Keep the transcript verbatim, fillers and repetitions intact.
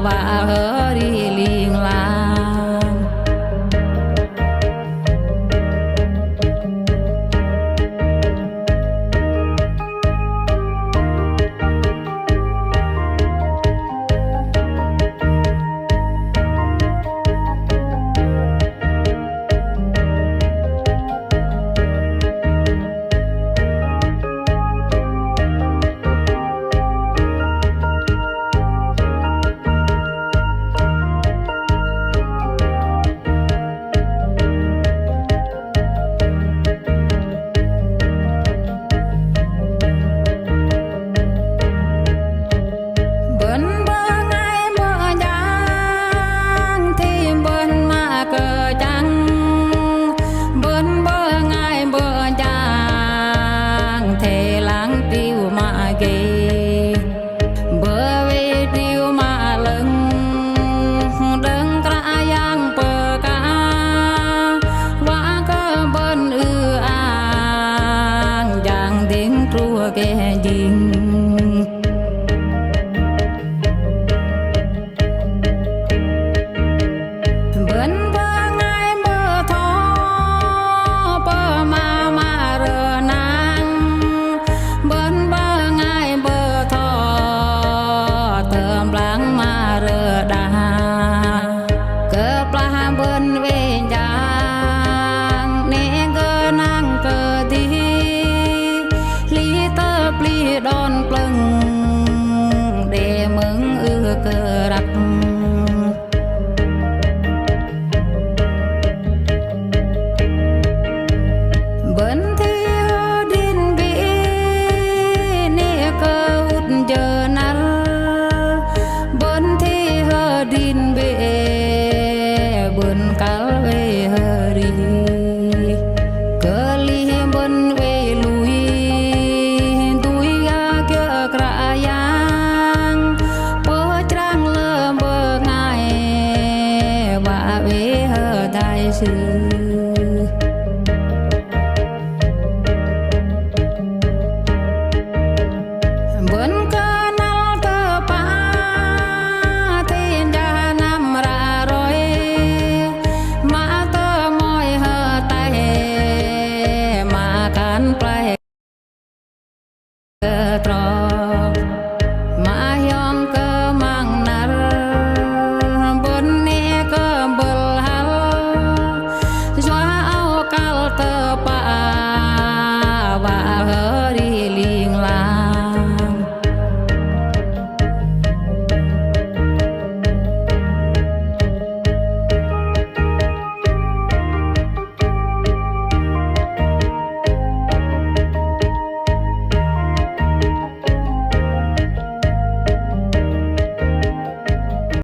wă hơri ling lang. Bơ̆n bơngai bơjang, thê bơ̆n mă kơčăng. Bơ̆n bơngai bơjang, thê lăng triu mă gêh. Bơ wê triu mă lơ̆ng, đơ̆ng Kră Yang pơkă, wă kơ bơ̆n ư ang, jang ding truh gêh jing. Bơ̆n bơngai bơtho, pơma mă rơnang. Bơ̆n bơngai bơtho, tơm blang mă rơđah. Kơplah bơ̆n wê jang, nê gơnang kơdih. Hli tơplih đon plơ̆ng, đe mơ̆ng ưh kơ răk. Bơ̆n thê hơdrin bĕ, nê kơ ŭt jơnar. Bơ̆n thê hơdrin bĕ, bơ̆n kăl wê hơri. Kơlih bơ̆n wê lui, tui gah kiơ̆ Kră Yang, pơčrang lơ bơngai, wă wê hơdai sư.